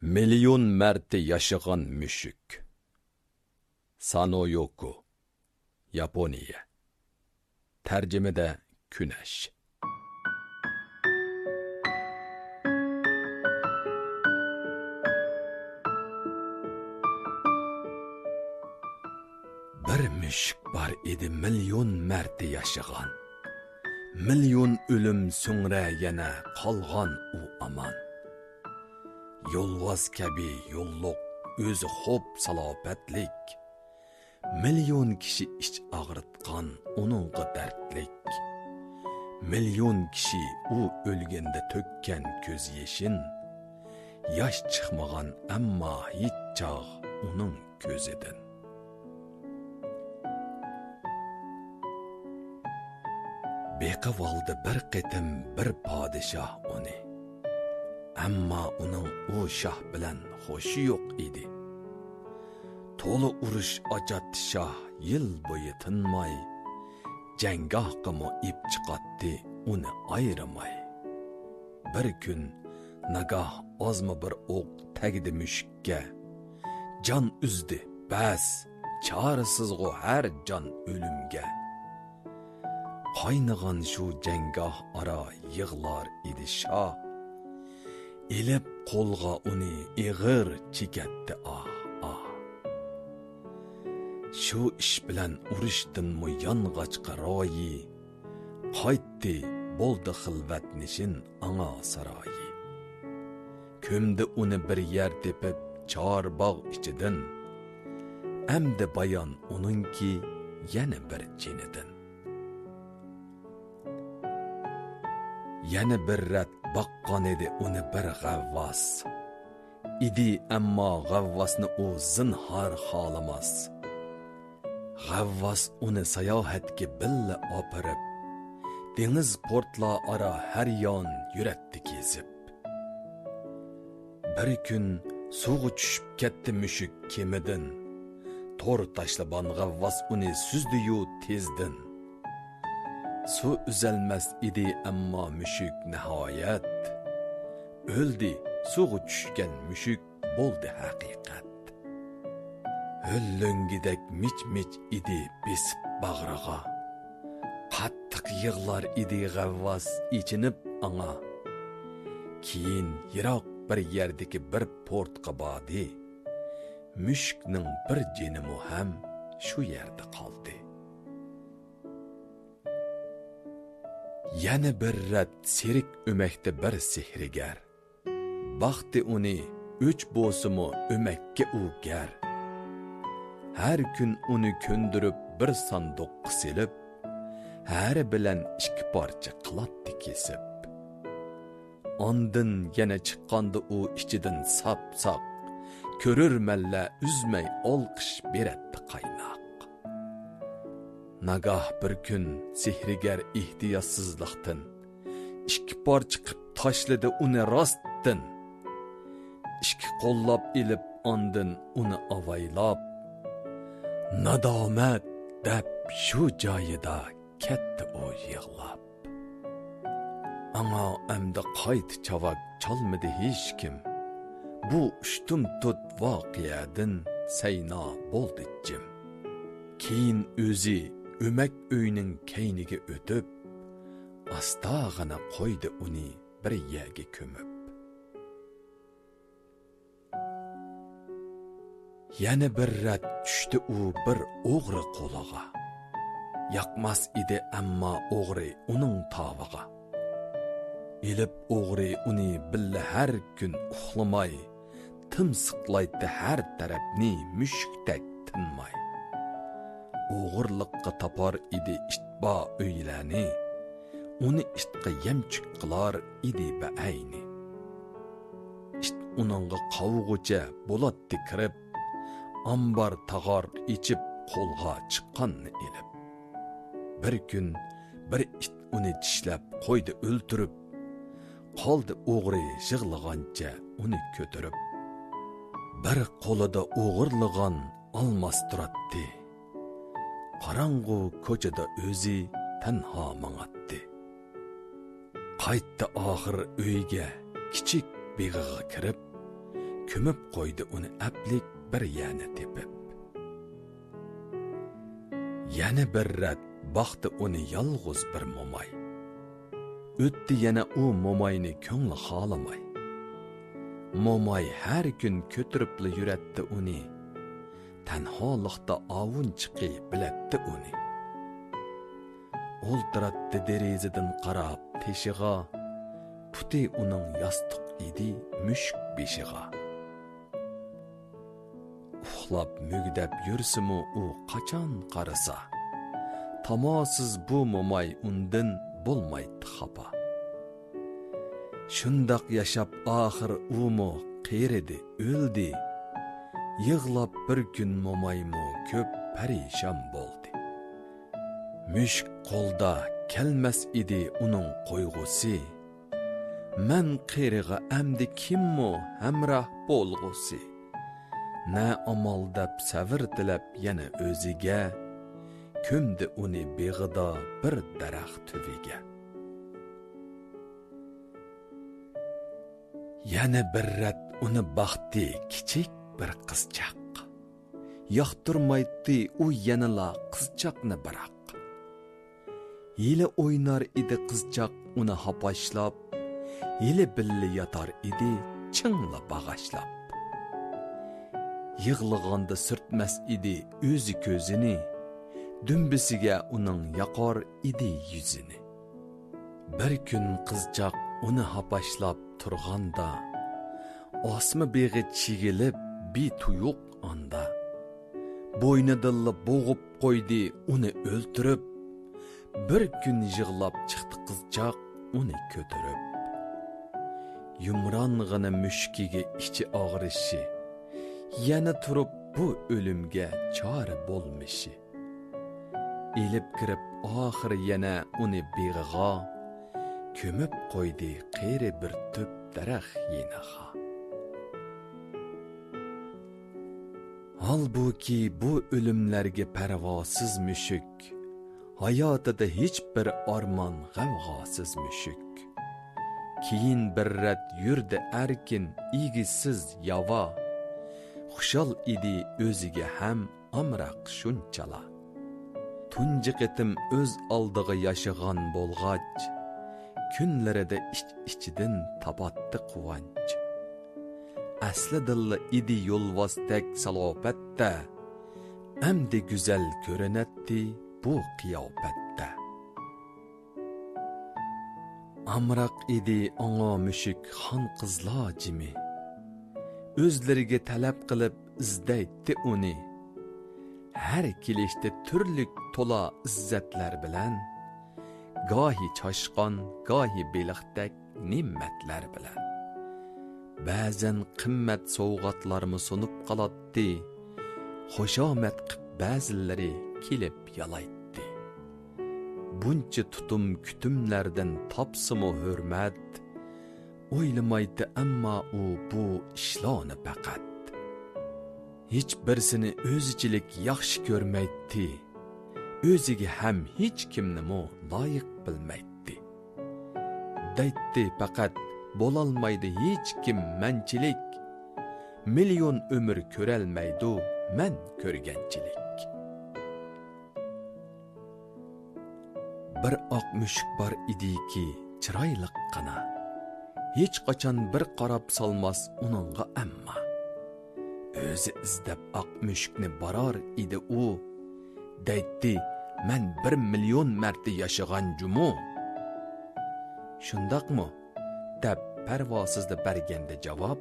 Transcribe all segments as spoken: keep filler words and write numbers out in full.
مىليون مەرتە ياشىغان مۈشۈك. سانويوكو، ياپونىيە. تەرجىمىدە كۈنەش. بىر مۈشۈك بار ئىدى مىليون مەرتە ياشىغان. مىليون ئۆلۈم سۆڭرە يەنە قالغان ئۇ ئامان. يولۋاس كەبى يوللۇق، ئۆزى خوپ سالاپەتلىك. مىليون كىشى ئىچ ئاغرىتقان ئۇنىڭغا دەردلىك. مىليون كىشى ئۇ ئۆلگەندە تۆككەن كۆز يېشىن. ياش چىقمىغان ئەمما ھېچ چاغ ئۇنىڭ كۆزىدىن. بېقىۋالدى بىر قېتىم بىر پادىشاھ ئۇنى. ئەمما ئۇنىڭ ئۇ شاھ بىلەن خوشى يوق ئىدى. تولا ئۇرۇش ئاچاتتى شاھ يىل بويى تىنماي، جەڭگاھقىمۇ ئېپ چىقاتتى ئۇنى ئايرىماي. بىر كۈن ناگاھ ئازمۇ بىر ئوق تەگدى مۈشۈككە. جان ئۈزدى، بەس، چارىسىزغۇ ھەر جان ئۆلۈمگە. قاينىغان شۇ جەڭگاھ ئارا يىغلار ئىدى شاھ. ئېلىپ قولغا ئۇنى ئېغىر چېكەتتى ئاھ، ئاھ. شۇ ئىش بىلەن ئۇرۇشتىنمۇ يانغاچقا رايى، قايتتى بولدى خىلۋەت نىشىن ئاڭا سارايى. كۆمدى ئۇنى بىر يەر تېپىپ چارباغ ئىچىدىن، ئەمدى بايان ئۇنىڭكى يەنە بىر جېنىدىن. يەنە بىر رەت باققانىدى ئۇنى بىر غەۋۋاس. ئىدى ئەمما غەۋۋاسنى ئۇ زىنھار خالىماس. غەۋۋاس ئۇنى ساياھەتكە بىللە ئاپىرىپ، دېڭىز پورتلار ئارا ھەر يان يۈرەتتى كېزىپ. بىر كۈن سۇغا چۈشۈپ كەتتى مۈشۈك كېمىدىن. تور تاشلىغان غەۋۋاس ئۇنى سۈزدىيۇ تېزدىن. سۇ ئۈزەلمەس ئىدى ئەمما مۈشۈك نىھايەت. ئۆلدى سۇغا چۈشكەن مۈشۈك، بولدى ھەقىقەت. ھۆل لۆڭگىدەك مىچ-مىچ ئىدى بېسىپ باغرىغا. قاتتىق يىغلار ئىدى غەۋۋاس ئېچىنىپ ئاڭا. كېيىن يىراق بىر يەردىكى بىر پورتقا باردى. مۈشۈكنىڭ بىر جېنىمۇ ھەم شۇ يەردە قالدى. يەنە بىر رەت سېرىك ئۆمەكتە بىر سېھىرگەر. باقتى ئۇنى ئۆچ بولسىمۇ ئۆمەككە ئۇ گەر. ھەر كۈن ئۇنى كۆندۈرۈپ بىر ساندۇققا سېلىپ، ھەرە بىلەن ئىككى پارچە قىلاتتى كېسىپ. ئاندىن يەنە چىققاندا ئۇ ئىچىدىن ساپساق، كۆرۈرمەنلەر ئۈزمەي ئالقىش بېرەتتى قايناق. ناگاھ بىر كۈن سېھىرگەر ئېھتىياتسىزلىقتىن ئىككى پارچە قىپ تاشلىدى ئۇنى راستتىن. ئىككى قوللاپ ئېلىپ ئاندىن ئۇنى ئاۋايلاپ، نادامەت دەپ شۇ جايىدا كەتتى ئۇ يىغلاپ. ئاڭا ئەمدى قايتا چاۋاك چالمىدى ھېچكىم. بۇ ئۇشتۇمتۇت ۋەقەدىن سەينا بولدى جىم. كېيىن ئۆزى ئۆمەك ئۆينىڭ كەينىگە ئۆتۈپ، ئاستاغىنا قويدى ئۇنى بىر يەرگە كۆمۈپ. يەنە بىر رەت چۈشتى ئۇ بىر ئوغرى قولىغا. ياقماس ئىدى ئەمما ئوغرى ئۇنىڭ تاۋىغا. ئېلىپ ئوغرى ئۇنى بىللە ھەر كۈن ئۇخلىماي، تىمسىقلايتتى ھەر تەرەپنى مۈشۈكتەك تىنماي. ئوغرىلىققا تاپار ئىدى ئىت بار ئۆيلەرنى، ئۇنى ئىتقا يەمچۈك قىلار ئىدى بەئەينى. ئىت ئۇنىڭغا قاۋغۇچە بولاتتى كىرىپ، ئامبار تاغار ئېچىپ قولغا چىققاننى ئېلىپ. بىر كۈن بىر ئىت ئۇنى چىشلەپ قويدى ئۆلتۈرۈپ، قالدى ئوغرى يىغلىغانچە ئۇنى كۆتۈرۈپ. بىر قولىدا ئوغرىلىغان ئالماس تۇراتتى. قاراڭغۇ كوچىدا ئۆزى تەنھا ماڭاتتى. قايتتى ئاخىر ئۆيگە، كىچىك بېغىغا كىرىپ، كۆمۈپ قويدى ئۇنى ئەپلىك بىر يەرنى تېپىپ. يەنە بىر رەت باقتى ئۇنى يالغۇز بىر موماي. ئۆتتى يەنە ئۇ موماينى كۆڭلى خالىماي. موماي ھەر كۈن كۆتۈرۈپلا يۈرەتتى ئۇنى. تەنھالىقتا ئاۋۇنچىقى بىلەتتى ئۇنى. ئولتۇراتتى دېرىزىدىن قاراپ تېشىغا، پۇتى ئۇنىڭ ياستۇق ئىدى مۈشۈك بېشىغا. ئۇخلاپ مۈگدەپ يۈرسىمۇ ئۇ قاچان قارىسا، تاماسىز بۇ موماي ئۇندىن بولمايتتى خاپا. شۇنداق ياشاپ ئاخىر ئۇمۇ قېرىدى، ئۆلدى. يىغلاپ بىر كۈن مومايمۇ كۆپ پەرىشان بولدى. مۈشۈك قولدا كەلمەس ئىدى ئۇنىڭ قويغۇسى. مەن قېرىغا ئەمدى كىممۇ ھەمراھ بولغۇسى؟ نە ئامال دەپ سەۋر تىلەپ يەنە ئۆزىگە، كۆمدى ئۇنى بېغىدا بىر دەرەخ تۈۋىگە. يەنە بىر رەت ئۇنى باقتى كىچىك بىر قىزچاق. ياقتۇرمايتتى ئۇ يەنىلا قىزچاقنى بىراق. ھېلى ئوينار ئىدى قىزچاق ئۇنى ھاپاشلاپ، ھېلى بىللە ياتار ئىدى چىڭلا باغاشلاپ. يىغلىغاندا سۈرتمەس ئىدى ئۆزى كۆزىنى، دۈمبىسىگە ئۇنىڭ ياقار ئىدى يۈزىنى. بىر كۈن قىزچاق ئۇنى ھاپاشلاپ تۇرغاندا، ئاسما بېغى چىگىلىپ بىتۇيۇق ئاندا. بوينىدىنلا بوغۇپ قويدى ئۇنى ئۆلتۈرۈپ. بىر كۈن يىغلاپ چىقتى قىزچاق ئۇنى كۆتۈرۈپ. يۇمرانغىنە مۈشۈكىگە ئىچى ئاغرىشى، يەنە تۇرۇپ بۇ ئۆلۈمگە چارە بولمىشى. ئېلىپ كىرىپ ئاخىرى يەنە ئۇنى بېغىغا، كۆمۈپ قويدى قېرى بىر تۈپ دەرەخ يېنىغا. ھالبۇكى بۇ ئۆلۈملەرگە پەرۋاسىز مۈشۈك، ھاياتىدا ھېچ بىر ئارمان غەۋغاسىز مۈشۈك. كېيىن بىر رەت يۈردى ئەركىن، ئىگىسىز ياۋا. خۇشال ئىدى ئۆزىگە ھەم ئامراق شۇنچىلا. تۇنجى قېتىم ئۆز ئالدىغا ياشىغان بولغاچ، كۈنلىرىدە ئىچ-ئىچىدىن تاپاتتى قۇۋانچ. ئەسلىدىنلا ئىدى يولۋاستەك سالاپەتتە، ئەمدى گۈزەل كۆرۈنەتتى بۇ قىياپەتتە. ئامراق ئىدى ئاڭا مۈشۈك خان قىزلار جىمى. ئۆزلىرىگە تەلەپ قىلىپ ئىزدەيتتى ئۇنى. ھەر كېلىشتە تۈرلۈك تولا ئىززەتلەر بىلەن، گاھى چاشقان، گاھى بېلىقتەك نېمەتلەر بىلەن. بەزەن قىممەت سوۋغاتلارمۇ سۇنۇپ قالاتتى. خۇشامەت قىپ بەزىلىرى كېلىپ يالايتتى. بۇنچە تۇتۇم كۈتۈملەردىن تاپسىمۇ ھۆرمەت، ئويلىمايتتى ئەمما ئۇ بۇ ئىشلارنى پەقەت. ھېچ بىرسىنى ئۆزىچىلىك ياخشى كۆرمەيتتى، ئۆزىگە ھەم ھېچ كىمنىمۇ لايىق بىلمەيتتى. دەيتتى پەقەت، بولالمايدۇ ھېچكىم مەنچىلىك، مىليون ئۆمۈر كۆرەلمەيدۇ مەن كۆرگەنچىلىك. بىر ئاق مۈشۈك بار ئىدىكى، چىرايلىققىنا، ھېچقاچان بىر قاراپ سالماس ئۇنىڭغا ئەمما. ئۆزى ئىزدەپ ئاق مۈشۈكنى بارار ئىدى ئۇ، دەيتتى، مەن بىر مىليون مەرتە ياشىغان جۇمۇ. شۇنداقمۇ؟ دەپ پەرۋاسىزلا بەرگەندە جاۋاب،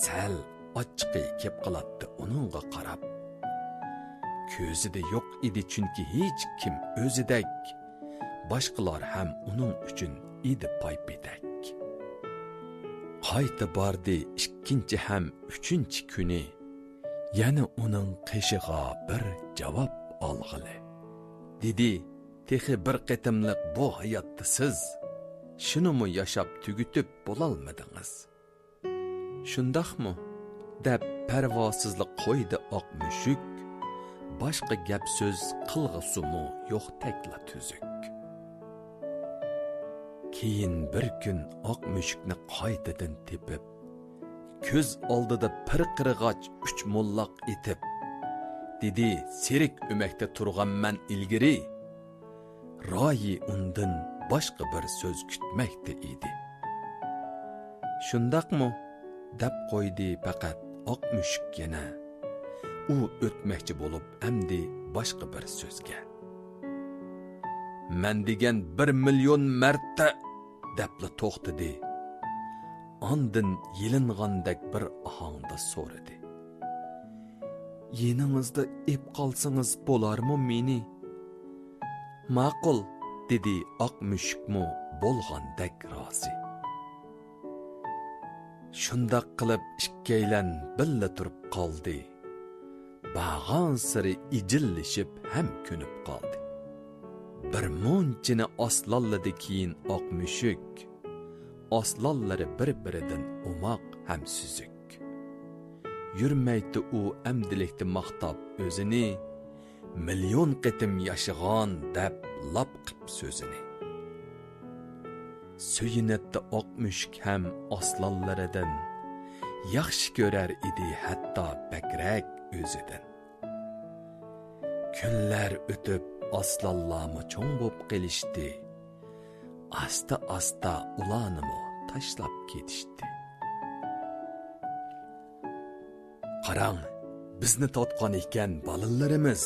سەل ئاچچىقى كەپ قالاتتى ئۇنىڭغا قاراپ. كۆزىدە يوق ئىدى چۈنكى ھېچكىم ئۆزىدەك، باشقىلار ھەم ئۇنىڭ ئۈچۈن ئىدى پايپېتەك. قايتا باردى ئىككىنچى ھەم ئۈچىنچى كۈنى، يەنە ئۇنىڭ قېشىغا بىر جاۋاب ئالغىلى. دېدى، تېخى بىر قېتىملىق بۇ ھاياتتا سىز شۇنىمۇ ياشاپ تۈگىتىپ بولالمىدىڭىز. شۇنداقمۇ؟ دەپ پەرۋاسىزلا قويدى ئاق مۈشۈك، باشقا گەپ سۆز قىلغۇسىمۇ يوقتەكلا تۈزۈك. كېيىن بىر كۈن ئاق مۈشۈكنى قايتىدىن تېپىپ، كۆز ئالدىدا پىرقىرىغاچ ئۈچ موللاق ئېتىپ، دېدى: «سېرىك ئۆمەكتە تۇرغانمەن ئىلگىرى.» رايى ئۇندىن باشقا بىر سۆز كۈتمەكتە ئىدى. «شۇنداقمۇ؟» دەپ قويدى پەقەت ئاق مۈشۈك يەنە. ئۇ ئۆتمەكچى بولۇپ ئەمدى باشقا بىر سۆزگە. «مەن دېگەن بىر مىليون مەرتە!» دەپلا توختىدى. ئاندىن يېلىنغاندەك بىر ئاھاڭدا سورىدى: «يېنىڭىزدا ئېپ قالسىڭىز بولارمۇ مېنى؟» «ماقۇل» دېدى ئاق مۈشۈكمۇ بولغاندەك رازى. شۇنداق قىلىپ ئىككىيلەن بىللە تۇرۇپ قالدى. بارغانسېرى ئىجىللىشىپ ھەم كۆنۈپ قالدى. بىر مۇنچىنى ئاسلانلىدى كېيىن ئاق مۈشۈك. ئاسلانلىرى بىر-بىرىدىن ئوماق ھەم سۈزۈك. يۈرمەيتتى ئۇ ئەمدىلىكتە ماختاپ ئۆزىنى، مىليون قېتىم ياشىغان دەپ لاپ قىپ سۆزىنى. سۆيۈنەتتى ئاق مۈشۈك ھەم ئاسلانلىرىدىن، ياخشى كۆرەر ئىدى ھەتتا بەكرەك ئۆزىدىن. كۈنلەر ئۆتۈپ، ئاسلانلارمۇ چوڭ بوپ قېلىشتى. ئاستا-ئاستا ئۇلارنىمۇ تاشلاپ كېتىشتى. «قاراڭ، بىزنى تارتقان ئىكەن بالىلىرىمىز.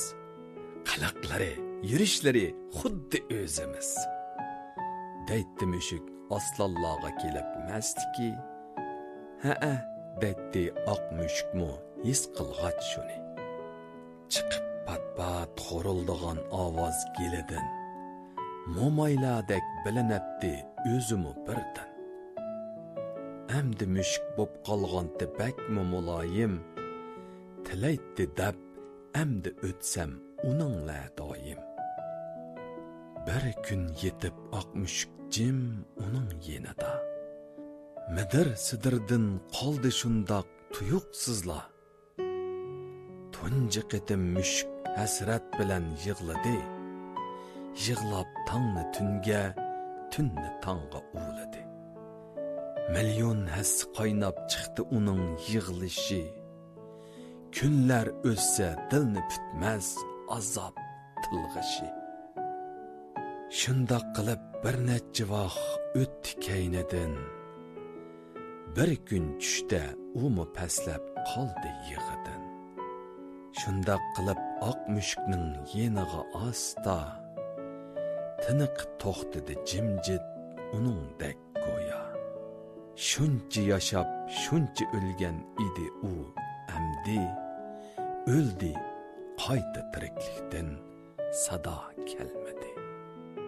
قىلىقلىرى، يۈرۈشلىرى خۇددى ئۆزىمىز.» دەيتتى مۈشۈك ئاسلانلارغا كېلىپ مەستىكى. «ھەئە» دەيتتى ئاق مۈشۈكمۇ ھېس قىلغاچ شۇنى. چىقىپ پات-پات خورۇلدىغان ئاۋاز گېلىدىن، مومايلاردەك بىلىنەتتى ئۆزىمۇ بىردىن. ئەمدى مۈشۈك بوپ قالغانتى بەكمۇ مۇلايىم، تىلەيتتى دەپ ئەمدى ئۆتسەم ئۇنىڭلە دايىم. بىر كۈن يېتىپ ئاق مۈشۈك جىم ئۇنىڭ يېنىدا. مىدىر-سىدىردىن قالدى شۇنداق تۇيۇقسىزلا. تۇنجى قېتىم مۈشۈك ھەسرەت بىلەن يىغلىدى. يىغلاپ تاڭنى تۈنگە، تۈننى تاڭغا ئۇۋىلىدى. مىليون ھەسسە قايناپ چىقتى ئۇنىڭ يىغلىشى. كۈنلەر ئۆتسە دىلنى پۈتمەس ئازاب تىلغىشى. شۇنداق قىلىپ بىر نەچچە ۋاق ئۆتتى كەينىدىن. بىر كۈن چۈشتە ئۇمۇ پەسلەپ قالدى يىغىدىن. شۇنداق قىلىپ ئاق مۈشۈكنىڭ يېنىغا ئاستا، تىنىقى توختىدى جىمجىت ئۇنىڭدەك گويا. شۇنچە ياشاپ، شۇنچە ئۆلگەن ئىدى ئۇ ئەمدى. ئۆلدى، قايتا تىرىكلىكتىن سادا كەلمىدى.